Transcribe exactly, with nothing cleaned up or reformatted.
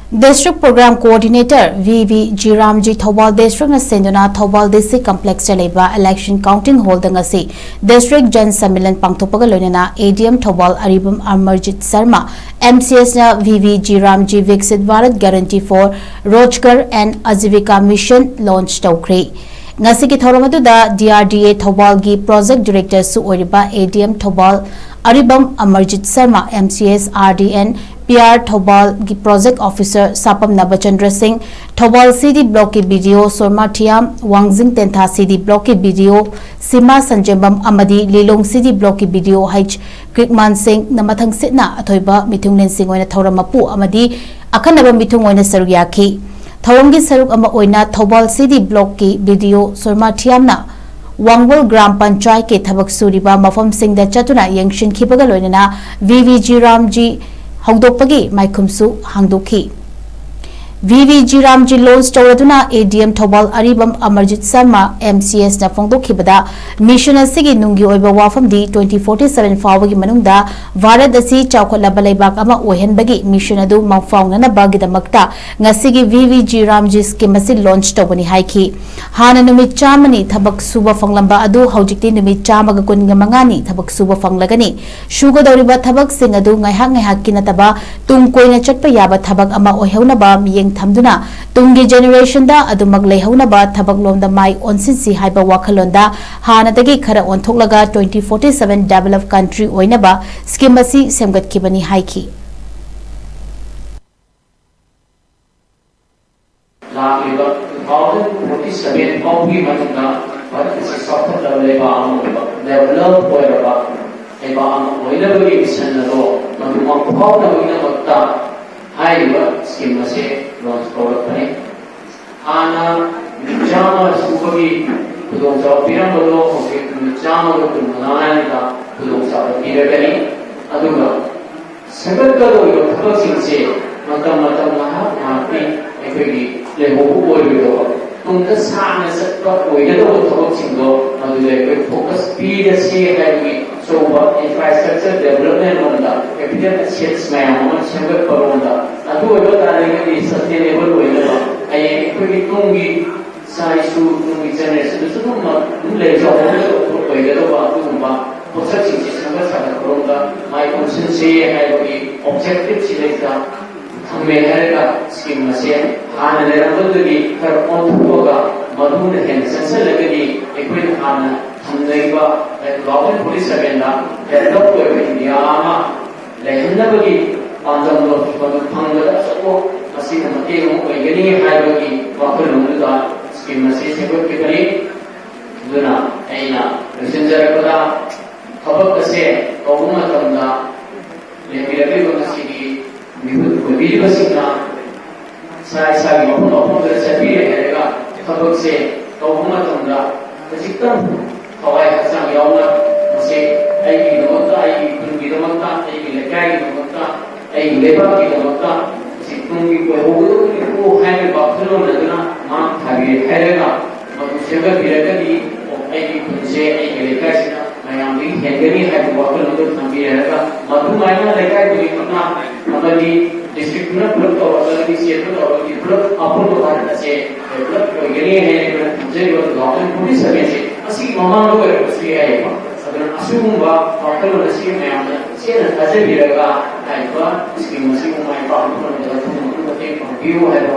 District Program Coordinator V V G Ramji Thoubal District ꯅ ꯁꯦꯟꯗꯨꯅ Thoubal D C Complex ꯇ ꯂꯩꯕ Election Counting Hall ꯗ ꯉꯁꯤ District Jan Sammelan ꯄꯥꯡꯊꯣꯛꯄꯒ ꯂꯣꯏꯅꯅ A D M Thoubal Aribam Amarjeet Sharma M C S ꯅ V V G Ramji Viksit Bharat Guarantee for Rozgar and Ajivika Mission launch ꯇꯧꯈ꯭ꯔꯦ꯫ ꯉꯁꯤꯒꯤ ꯊꯧꯔꯝ ꯑꯗꯨꯗ D R D A ꯊꯧꯕꯥꯜꯒꯤ Project Director ꯁꯨ ꯑꯣꯏꯔꯤꯕ A D M Thoubal Aribam Amarjeet Sharma, M C S R D N P R ꯊꯧꯕꯥꯜꯒꯤ Project Officer ꯁꯥꯄꯝ ꯅꯕꯆꯟꯗ꯭ꯔ ꯁꯤꯡ, Thoubal C D Block ꯀꯤ B D O ꯁꯣꯔꯃꯥ ꯊꯤꯌꯥꯝ, ꯋꯥꯡꯖꯤꯡ ꯇꯦꯟꯊꯥ C D Block ꯀꯤ B D O ꯁꯤꯃꯥ ꯁꯟꯖꯦꯝꯕꯝ ꯑꯃꯗꯤ ꯂꯤꯂꯣꯡ C D Block ꯀꯤ B D O H ꯀ꯭ꯔꯤꯛꯃꯥꯟ ꯁꯤꯡꯅ ꯃꯊꯪ ꯁꯤꯠꯅ ꯑꯊꯣꯏꯕ ꯃꯤꯊꯨꯡꯂꯦꯟꯁꯤꯡ ꯑꯣꯏꯅ ꯊꯧꯔꯝ ꯃꯄꯨ ꯑꯃꯗꯤ ꯑꯈꯟꯅꯕ ꯃꯤꯊꯨꯡ ꯑꯣꯏꯅ ꯁꯔꯨꯛ ꯌꯥꯈꯤ꯫ ꯊꯧꯔꯝꯒꯤ ꯁꯔꯨꯛ ꯑꯃ ꯑꯣꯏꯅ ꯊꯧꯕꯥꯜ C D Block ꯀꯤ B D O ꯁꯣꯔꯃꯥ ꯊꯤꯌꯥꯝꯅ ꯋꯥꯡꯕꯜ ꯒ꯭ꯔꯥꯝ ꯄꯟꯆꯥꯌꯠꯀꯤ ꯊꯕꯛ ꯁꯨꯔꯤꯕ ꯃꯐꯝꯁꯤꯡꯗ ꯆꯠꯇꯨꯅ ꯌꯦꯡꯁꯤꯟꯈꯤꯕꯒ ꯂꯣꯏꯅꯅ V V G Ramji ꯍꯧꯗꯣꯛꯄꯒꯤ ꯃꯥꯏꯈꯨꯝꯁꯨ ꯍꯥꯡꯗꯣꯛꯈꯤ꯫ V V G Ramji launch ꯇꯧꯔꯗꯨꯅ A D M Thoubal Aribam Amarjeet Sharma M C S ꯅ ꯐꯣꯡꯗꯣꯛꯈꯤꯕꯗ, mission ꯑꯁꯤꯒꯤ ꯅꯨꯡꯒꯤ ꯑꯣꯏꯕ ꯋꯥꯐꯝꯗꯤ twenty forty seven ꯐꯥꯎꯕꯒꯤ ꯃꯅꯨꯡꯗ ꯚꯥꯔꯠ ꯑꯁꯤ ꯆꯥꯎꯈꯠꯂꯕ ꯂꯩꯕꯥꯛ ꯑꯃ ꯑꯣꯏꯍꯟꯕꯒꯤ mission ꯑꯗꯨ ꯃꯪꯐꯥꯎꯅꯅꯕꯒꯤꯗꯃꯛꯇ ꯉꯁꯤꯒꯤ V V G Ramji scheme ꯑꯁꯤ launch ꯇꯧꯕꯅꯤ ꯍꯥꯏꯈꯤ꯫ ꯍꯥꯟꯅ ꯅꯨꯃꯤꯠ ꯆꯥꯝꯃꯅꯤ ꯊꯕꯛ ꯁꯨꯕ ꯐꯪꯂꯝꯕ ꯑꯗꯨ ꯍꯧꯖꯤꯛꯇꯤ ꯅꯨꯃꯤꯠ ꯆꯥꯝꯃꯒ ꯀꯨꯟꯒ ꯃꯉꯥꯅꯤ ꯊꯕꯛ ꯁꯨꯕ ꯐꯪꯂꯒꯅꯤ꯫ ꯁꯨꯒꯗꯧꯔꯤꯕ ꯊꯕꯛꯁꯤꯡ ꯑꯗꯨ ꯉꯥꯏꯍꯥꯛ ꯉꯥꯏꯍꯥꯛꯀꯤ ꯅꯠꯇꯕ ꯇꯨꯡ ꯀꯣꯏꯅ ꯆꯠꯄ ꯌꯥꯕ ꯊꯕꯛ ꯑꯃ ꯑꯣꯏꯍꯧꯅꯕ ꯃꯤꯠꯌꯦꯡ ꯊꯝꯗꯨꯅ ꯇꯨꯡꯒꯤ generation ꯗ ꯑꯗꯨꯃꯛ ꯂꯩꯍꯧꯅꯕ ꯊꯕꯛꯂꯣꯝꯗ ꯃꯥꯏ ꯑꯣꯟꯁꯤꯟꯁꯤ ꯍꯥꯏꯕ ꯋꯥꯈꯜꯂꯣꯟꯗ ꯍꯥꯟꯅꯗꯒꯤ ꯈꯔ ꯑꯣꯟꯊꯣꯛꯂꯒ twenty forty seven developed country ꯑꯣꯏꯅꯕ scheme ꯑꯁꯤ ꯁꯦꯝꯒꯠꯈꯤꯕꯅꯤ ꯍꯥꯏꯈꯤ꯫ ꯂꯥꯛꯂꯤꯕ two thousand forty seven ꯐꯥꯎꯕꯒꯤ ꯃꯅꯨꯡꯗ ꯚꯥꯔꯠ ꯑꯁꯤ ꯆꯥꯎꯈꯠꯂꯕ ꯂꯩꯕꯥꯛ ꯑꯃ ꯑꯣꯏꯕ, develop ꯑꯣꯏꯔꯕ ꯂꯩꯕꯥꯛ ꯑꯃ ꯑꯣꯏꯅꯕꯒꯤ mission ꯑꯗꯣ ꯃꯗꯨ ꯃꯪꯐꯥꯎꯅꯕꯒꯤꯗꯃꯛꯇ ꯍꯥꯏꯔꯤꯕ scheme ꯑꯁꯤ launch ꯇꯧꯔꯛꯄꯅꯤ꯫ ꯍꯥꯟꯅ ꯅꯨꯃꯤꯠ ꯆꯥꯝꯃ ꯁꯨꯕꯒꯤ ꯈꯨꯗꯣꯡꯆꯥꯕ ꯄꯤꯔꯝꯕꯗꯣ ꯍꯧꯖꯤꯛ ꯅꯨꯃꯤꯠ ꯆꯥꯝꯃꯒ ꯀꯨꯟꯃꯉꯥꯅꯤꯗ ꯈꯨꯗꯣꯡꯆꯥꯕ ꯄꯤꯔꯒꯅꯤ꯫ ꯑꯗꯨꯒ ꯁꯦꯝꯒꯠꯀꯗꯧꯔꯤꯕ ꯊꯕꯛꯁꯤꯡꯁꯦ ꯃꯇꯝ ꯃꯇꯝ ꯉꯥꯏꯍꯥꯛ ꯉꯥꯏꯍꯥꯛꯀꯤ ꯑꯩꯈꯣꯏꯒꯤ ꯂꯩꯍꯧꯕ ꯑꯣꯏꯔꯣꯏꯗꯕ, ꯇꯨꯡꯗ ꯁꯥꯡꯅ ꯆꯠꯄ ꯑꯣꯏꯒꯗꯧꯕ ꯊꯕꯛꯁꯤꯡꯗꯣ ꯃꯗꯨꯗ ꯑꯩꯈꯣꯏ focus ꯄꯤꯔꯁꯤ ꯍꯥꯏꯕꯒꯤ ꯑꯆꯧꯕ infrastructure development ꯔꯣꯝꯗ, capital assets ꯃꯌꯥꯝ ꯑꯃ ꯁꯦꯝꯒꯠꯄ ꯔꯣꯝꯗ, ꯑꯗꯨ ꯑꯣꯏꯕ ꯇꯥꯔꯒꯗꯤ ꯇꯨꯡꯒꯤ ꯖꯦꯅꯦꯔꯦꯁꯟꯗꯁꯨ ꯑꯗꯨꯝ ꯑꯗꯨꯝ ꯂꯩꯖꯍꯧꯅꯕ ꯑꯣꯏꯒꯗꯧꯕ ꯑꯗꯨꯒꯨꯝꯕ ꯄꯣꯠꯁꯛꯁꯤꯡꯁꯤ ꯁꯦꯝꯒꯠ ꯁꯥꯒꯠꯄꯔꯣꯝꯗ ꯃꯥꯏ ꯑꯣꯟꯁꯤꯟꯁꯤ ꯍꯥꯏꯕꯒꯤ ꯑꯣꯕꯖꯦꯛꯇꯤꯞꯁꯤ ꯂꯩꯖ ꯊꯝꯃꯦ ꯍꯥꯏꯔꯒ ꯁ꯭ꯀꯤꯝ ꯑꯁꯦ ꯍꯥꯟꯅ ꯂꯩꯔꯝꯕꯗꯨꯗꯒꯤ ꯈꯔ ꯑꯣꯟꯊꯣꯛꯑꯒ ꯃꯗꯨꯅ ꯍꯦꯟꯅ ꯆꯪꯁꯤꯜꯂꯒꯗꯤ ꯑꯩꯈꯣꯏꯅ ꯍꯥꯟꯅ ꯊꯝꯅꯔꯤꯕ ꯂꯥꯎ ꯑꯦꯟ ꯄꯨꯂꯤꯁ ꯁꯚꯦꯟꯗ ꯗꯦꯕꯂꯞ ꯑꯣꯏꯕ ꯏꯟꯗꯤꯌꯥ ꯑꯃ ꯂꯩꯍꯟꯅꯕꯒꯤ ꯄꯥꯟꯗꯝꯗꯣ ꯃꯗꯨ ꯐꯪꯕꯗ ꯑꯆꯧꯕ ꯃꯁꯤꯅ ꯃꯇꯦꯡ ꯑꯃ ꯑꯣꯏꯒꯅꯤ ꯍꯥꯏꯕꯒꯤ ꯋꯥꯈꯜꯂꯣꯟꯗꯨꯗ ꯁ꯭ꯀꯤꯝ ꯑꯁꯤ ꯁꯦꯝꯒꯠꯈꯤꯕꯅꯤ꯫ ꯑꯗꯨꯅ ꯑꯩꯅ ꯂꯣꯏꯁꯤꯟꯖꯔꯛꯄꯗ ꯊꯕꯛ ꯑꯁꯦ ꯇꯧꯕ ꯃꯇꯝꯗ ꯂꯩꯕꯤꯔꯛꯂꯤꯕ ꯉꯁꯤꯒꯤ ꯃꯤꯍꯨꯠ ꯑꯣꯏꯕꯤꯔꯤꯕꯁꯤꯡꯅ ꯏꯁꯥ ꯏꯁꯥꯒꯤ ꯃꯐꯝ ꯃꯐꯝꯗ ꯆꯠꯄꯤꯔꯦ ꯍꯥꯏꯔꯒ ꯊꯕꯛꯁꯦ ꯇꯧꯕ ꯃꯇꯝꯗ ꯈꯖꯤꯛꯇꯪ ꯊꯋꯥꯏ ꯍꯛꯆꯥꯡ ꯌꯥꯎꯅ ꯃꯁꯤ ꯑꯩꯒꯤꯗꯃꯛꯇ, ꯑꯩꯒꯤ ꯈꯨꯟꯒꯤꯗꯃꯛꯇ, ꯑꯩꯒꯤ ꯂꯩꯀꯥꯏꯒꯤꯗꯃꯛꯇ, ꯑꯩꯒꯤ ꯂꯩꯕꯥꯛꯀꯤꯗꯃꯛꯇ ꯃꯁꯤ ꯇꯨꯡꯒꯤ ꯑꯣꯏꯍꯧꯒꯗꯕꯅꯤꯀꯣ ꯍꯥꯏꯔꯤꯕ ꯋꯥꯈꯜꯂꯣꯟ ꯑꯗꯨꯅ ꯃꯥꯡ ꯊꯥꯕꯤꯔꯦ ꯍꯥꯏꯔꯒ ꯃꯗꯨ ꯁꯦꯝꯒꯠꯄꯤꯔꯒꯗꯤ ꯑꯩꯒꯤ ꯈꯨꯟꯁꯦ, ꯑꯩꯒꯤ ꯂꯩꯀꯥꯏꯁꯤꯅ ꯃꯌꯥꯝꯗꯒꯤ ꯍꯦꯟꯒꯅꯤ ꯍꯥꯏꯕ ꯋꯥꯈꯜ ꯑꯗꯨ ꯊꯝꯕꯤꯔꯒ ꯃꯗꯨꯃꯥꯏꯅ ꯂꯩꯀꯥꯏ ꯈꯨꯗꯤꯡꯃꯛꯅ ꯑꯃꯗꯤ ꯗꯤꯁꯇ꯭ꯔꯤꯛꯇꯨꯅ ꯄꯨꯂꯞ ꯇꯧꯔꯒ, ꯏꯁꯇꯦꯠꯇꯨ ꯇꯧꯔꯒꯗꯤ ꯄꯨꯂꯞ ꯑꯄꯨꯟꯕ ꯚꯥꯔꯠ ꯑꯁꯦ ꯗꯦꯕꯂꯞ ꯑꯣꯏꯒꯅꯤ ꯍꯥꯏꯅ ꯑꯩꯈꯣꯏꯅ ꯊꯝꯖꯔꯤꯕ ꯇꯨ ꯊꯥꯎꯖꯟ ꯐꯣꯔꯇꯤ ꯁꯚꯦꯟꯁꯦ ꯑꯁꯤꯒꯤ ꯃꯃꯥꯡꯗ ꯑꯣꯏꯔꯛꯄꯁꯨ ꯌꯥꯏꯌꯦꯕ꯫ ꯑꯗꯨꯅ ꯑꯁꯤꯒꯨꯝꯕ ꯋꯥꯈꯜꯂꯣꯟ ꯑꯁꯤ ꯃꯌꯥꯝꯅ ꯆꯦꯠꯅ ꯊꯥꯖꯕꯤꯔꯒ ꯍꯥꯏꯔꯤꯕ ꯁ꯭ꯀꯤꯝ ꯑꯁꯤꯕꯨ ꯃꯥꯏ ꯄꯥꯛꯅꯕ ꯍꯣꯠꯅꯕꯗ ꯑꯗꯣꯝꯅ ꯃꯇꯦꯡ ꯄꯥꯡꯕꯤꯌꯨ ꯍꯥꯏꯕ